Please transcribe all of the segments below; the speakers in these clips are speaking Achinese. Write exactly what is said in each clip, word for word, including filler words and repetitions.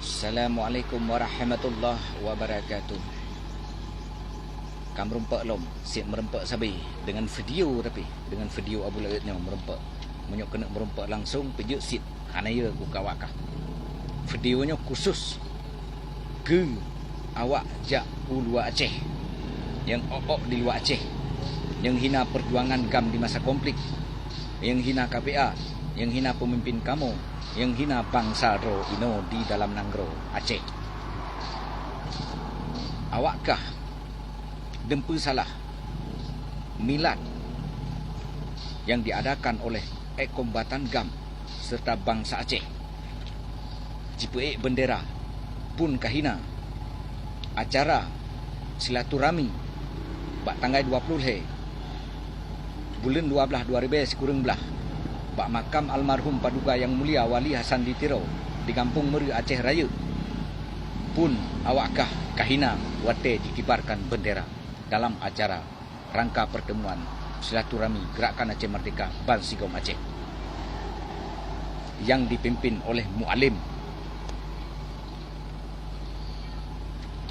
Assalamualaikum warahmatullahi wabarakatuh. Ka meurumpok lom, seb meurumpok sabe deungon video, tapi deungon video Abu Laôt nyoe meurumpok. Meunyoe keuneuk meurumpok langsong, peujeuet cit, hana yö ku keu awak kah. Video nyoe khusus keu awak jak u luwa Aceh, nyang ôk-ôk di luwa Aceh, nyang hina peujuangan GAM di masa konflik, nyang hina K P A, nyang hina peumimpin kamoe, nyang hina bansa droe inoe di dalam nanggroe Aceh. Awak kah deumpeue salah milad nyang diadakan oleh èk kombatan GAM serta bansa Aceh. Jipeuék beundera pun ka hina. Acara silaturahmi bak tanggai dua ploh lhèe buleuen dua blaih dua ribèe sikureueng blaih, bak makam almarhum Paduka Yang Mulia Wali Hasan di Tiro, di Gampông Meureu, Aceh Rayeuk, pun awak kah ka hina watèe jikibarkan beundera dalam acara rangka pertemuan silaturahmi Gerakan Aceh Merdeka Bansigom Aceh nyang dipimpin oleh Mualem.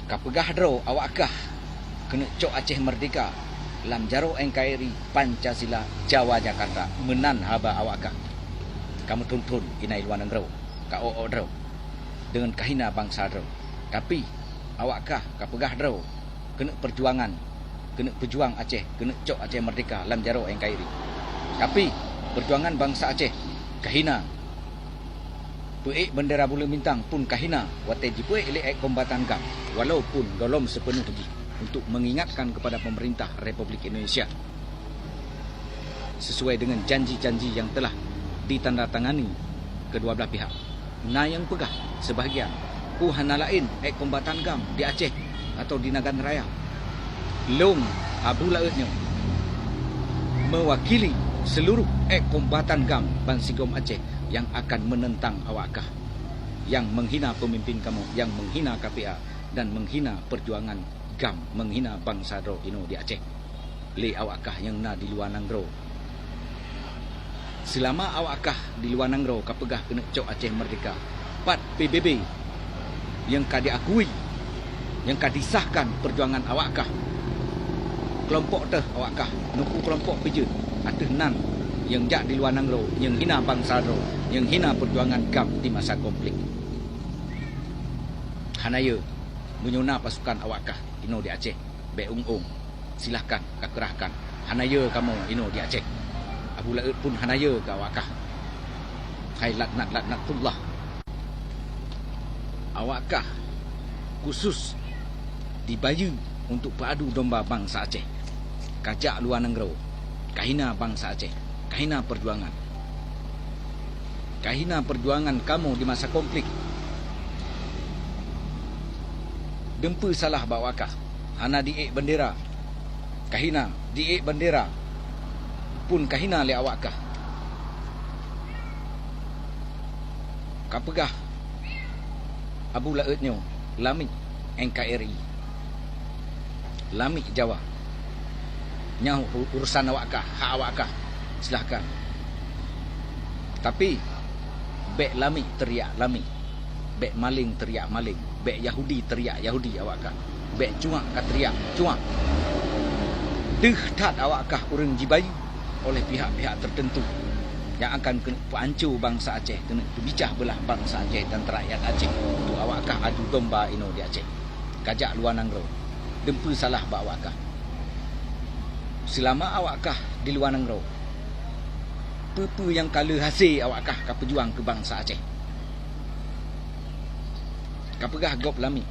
Ka peugah droe awak kah keuneuk cok Aceh Merdeka lam jaroe N K R I, Pancasila, Jawa Jakarta. Meunan haba awak kah. Ka meuthon-thon inan luwa nanggroe, ka ôk-ôk droe deungon ka hina bansa droe. Tapi, awak kah ka peugah droe keuneuk peujuangan, keuneuk peujuang Aceh, keuneuk cok Aceh Merdeka lam jaroe N K R I. Tapi, peujuangan bansa Aceh ka hina. Peuék beundera buleuen bintang pun ka hina watèe jipeuék lé èk kombatan GAM, walaupun gohlom seupeunoh jih untuk mengingatkan kepada pemerintah Republik Indonesia sesuai dengan janji-janji yang telah ditandatangani kedua belah pihak. Na nyang peugah seubahagian, "Ku hana laén èk kombatan GAM di Aceh atau di Nagan Raya." Lôn, Abu Laôt nyoe, meuwakili seuluroh èk kombatan GAM bansigom Aceh nyang akan meunentang awak kah, nyang meunghina peumimpin kamoe, nyang meunghina K P A dan meunghina peujuangan GAM, meunghina bansa droe inoe di Aceh, lé awak kah nyang na di luwa nanggroe. Seulama awak kah di luwa nanggroe ka peugah keuneuk cok Aceh Merdeka, pat P B B nyang ka diakui, nyang ka disahkan peujuangan awak kah? Keulompok teuh awak kah, neukeu keulompok pih jeuet, ateueh nan nyang jak di luwa nanggroe, nyang hina bansa droe, nyang hina peujuangan GAM di masa konflik. Hana yö, meunyoe na pasukan awak kah inoe di Aceh, bèk ong-ong, silahkan kakeurahkan. Hana yö kamoe inoe di Aceh. Abu Laôt pun hana yö keu awak kah. Hai laknat-laknatullah. Awak kah khusus dibayeue untuk peuadu domba bansa Aceh. Ka jak luwa nanggroe, ka hina bansa Aceh, ka hina peujuangan. Ka hina peujuangan kamoe di masa konflik. Deumpeue salah bak awak kah? Hana diék beundera. Ka hina diék beundera pun ka hina lé awak kah. Ka peugah Abu Laôt nyoe, lamiet N K R I, lamiet Jawa. Nyan u-, urusan awak kah, hak awak kah. Silahkan. Tapi, bèk lamiet teuriak lamiet. Bèk maléng teuriak maléng. Bèk Yahudi teuriak Yahudi awak kah. Bèk cuak ka teuriak cuak. Deuh that awak kah ureuëng jibayeue oleh pihak-pihak tertentu nyang akan keuneuk peuanco bansa Aceh, keuneuk peubicah beulah bansa Aceh dan rakyat Aceh untuk awak kah adu domba inoe di Aceh. Ka jak luwa nanggroe. Deumpeue salah bak awak kah? Seulama awak kah di luwa nanggroe, peue-peue nyang ka lheueh hase awak kah ka peujuang keu bansa Aceh? Ka peugah gob lamiet,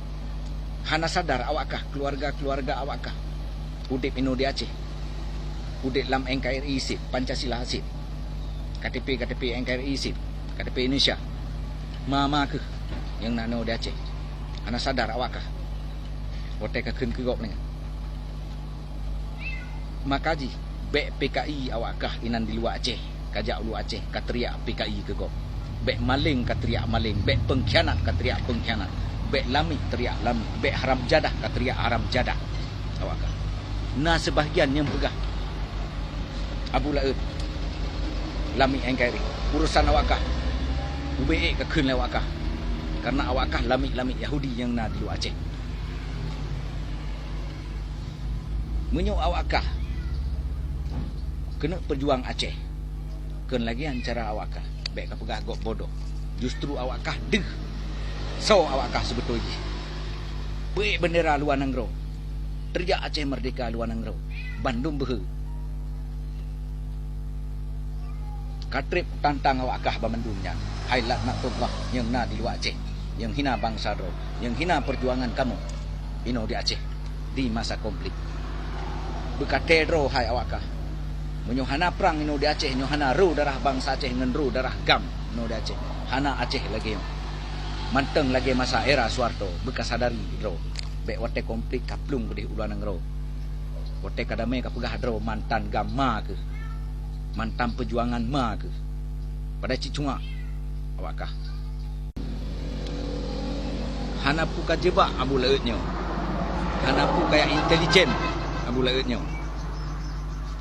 hana sadar awak kah, keuluwarga-keuluwarga awak kah udeb inoe di Aceh, udeb lam N K R I cit, Pancasila cit, K T P, K T P N K R I cit, K T P Indonesia. Ma-ma kheueh nyang na inoe di Aceh. Hana sadar awak kah watèe ka kheun keu gob nyan? Maka jih, bèk P K I awak kah inan di luwa Aceh, ka jak u luwa Aceh, ka teuriak P K I keu gob. Bèk maléng ka teuriak maléng, bèk peungkhianat ka teuriak peungkhianat, bèk lamiet teuriak lamiet, bèk haram jadah ka teuriak haram jadah. Awak kah. Na seubahagian nyang peugah, Abu Laôt, lamiet N K R I, urusan awak kah, ubé ék ka kheun lé awak kah. Karena awak kah lamiet-lamiet Yahudi nyang na di luwa Aceh. Meunyoe awak kah keuneuk peujuang Aceh, kheun lagèe nyan cara awak kah, bèk kapeugah gob bodoh. Justru awak kah deuh. Soe awak kah seubeutôi jih? Peuék bendera luwa nanggroe. Teujak Aceh merdeka luwa nanggroe. Bandum beuhe. Ka trép tantang awak kah banmandum nyan. Hai laknatullah nyang na di luwa Aceh, nyang hina bansa droe, nyang hina peujuangan kamoe inoe di Aceh di masa konflik. Beukaté droe hai awak kah. Meunyoe hana prang inoe di Aceh, nyoe hana ro darah bansa Aceh ngon ro darah GAM inoe di Aceh, hana Aceh lagèe nyoe. Mantong lagèe masa era Soeharto, beukasadari droe. Bèk watèe konflik ka plueng keudeh u luwa nanggroe. Watèe ka damé kapeugah droe mantan GAM ma kheueh. Mantan peujuangan ma kheueh. Padahai cit cungak awak kah. Hana peue ka jeubak Abu Laôt nyoe. Hana peue kaya intelijen Abu Laôt nyoe.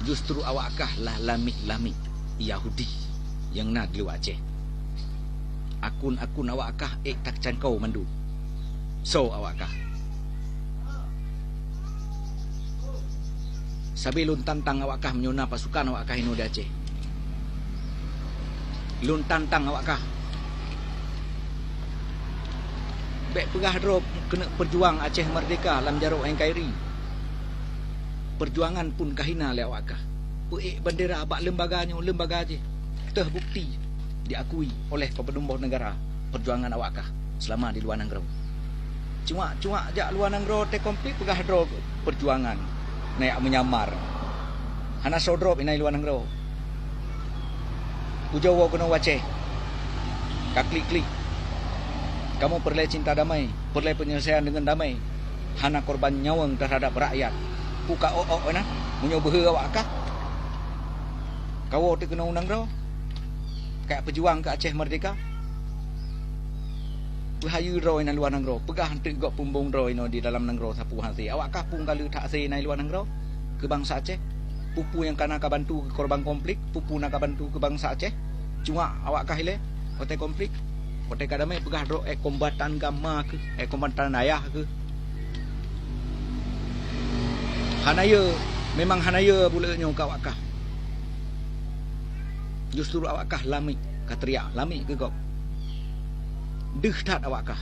Justru awak kah lah lamiet-lamiet Yahudi nyang na di luwa Aceh. Akun-akun awak kah ék tacangkau mandum. Soe awak kah? Sabe lôn tantang awak kah meunyoe na pasukan awak kah inoe di Aceh. Lôn tantang awak kah. Bèk peugah droe keuneuk peujuang Aceh merdeka lam jaroe N K R I. Peujuangan pun kahina lé awak kah. Peuék bendera bak lembaga nyoe, lembaga jih. Teuh bukti diakui oleh peudeueng boh neugara peujuangan awak kah seulama di luwa nanggroe. Cungak-cungak jak luwa nanggroe teukonflik peugah droe peujuangan, neujak meunyamar. Hana soe drob inan luwa nanggroe. Ujoe woe keunoe u Aceh. Ka klik-klik. Kamoe peureulèe cinta damai, peureulèe peunyeuleusoian deungon damai. Hana korban nyawöng teuhadap rakyat. Peue ka ôk-ôk inan, meunyoe beuhe awak kah. Kawoe teuk keunoe u nanggroe. Kajak peujuang keu Aceh merdeka. Peuhayeue droe inan luwa nanggroe, peugah eunteuk gob pumbong droe inoe di dalam nanggroe sapeue hase. Awak kah peue ka lheueh that hase inan luwa nanggroe keu bansa Aceh? Peue-peue nyang ka na ka bantu keu korban konflik, peue-peue na ka bantu keu bansa Aceh? Cungak awak kah ilèe watèe konflik, watèe ka damai peugah droe, eh, kombatan GAM ma kheueh, eh, kombatan ayah kheueh. Hana yö, memang hana yö buleue nyoe keu awak kah. Justru awak kah lamiet ka teriak, lamiet keu gob. Deuh that awak kah.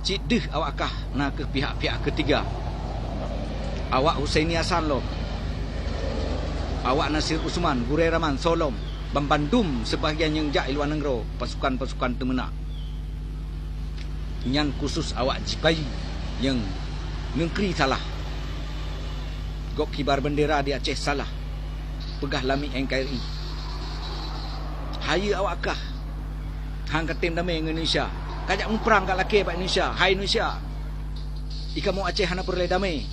Cit deuh awak kah na kheueh pihak-pihak ketiga. Awak Husaini Hasan lom. Awak Nasir Usman, Gurèe Rahman, soe lom. Banmandum seubahagian nyang jak i luwa nanggroe, pasukan-pasukan teumeunak. Nyan khusus awak Sipahi nyang neukri salah. Gob kibar bendera di Aceh salah. Peugah lamiet N K R I. Hayeue awak kah. Han katem damé ngon Indonesia. Kajak muprang ka lakèe bak Indonesia. Hai Indonesia. I kamoe Aceh hana peureulèe damé.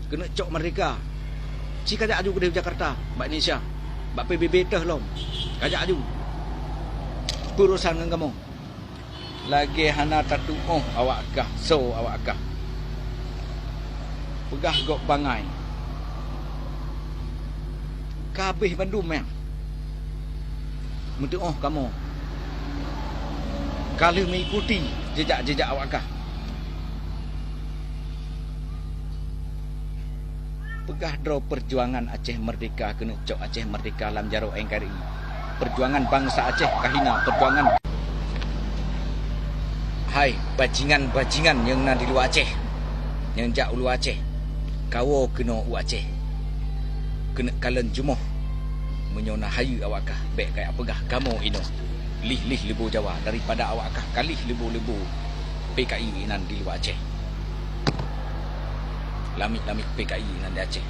Keuneuk cok merdeka. Ci kajak aju keudeh u Jakarta bak Indonesia. Bak P B B teuh lom. Kajak aju. Peurusan ngon kamoe. Lagèe hana tatu'oh awak kah, soe awak kah. Peugah gob bangai. Ka habéh bandum nyan. Meutu'oh kamoe. Ka lheueh meuikuti jejak-jejak awak kah. Peugah droe peujuangan Aceh Merdeka keuneuk cok Aceh Merdeka lam jaroe N K R I. Peujuangan bansa Aceh kahina peujuangan. Hai, bajingan-bajingan nyang na di luwa Aceh, nyang jak u luwa Aceh, kawoe keunoe u Aceh. Keuneuk kalon jumoh. Meunyoe na hayeue awak kah, bèk kajak peugah kamoe inoe lih-lih leubô Jawa daripada awak kah ka lih leubô-leubô P K I inan di luwa Aceh. Lamiet-lamiet P K I inan di Aceh.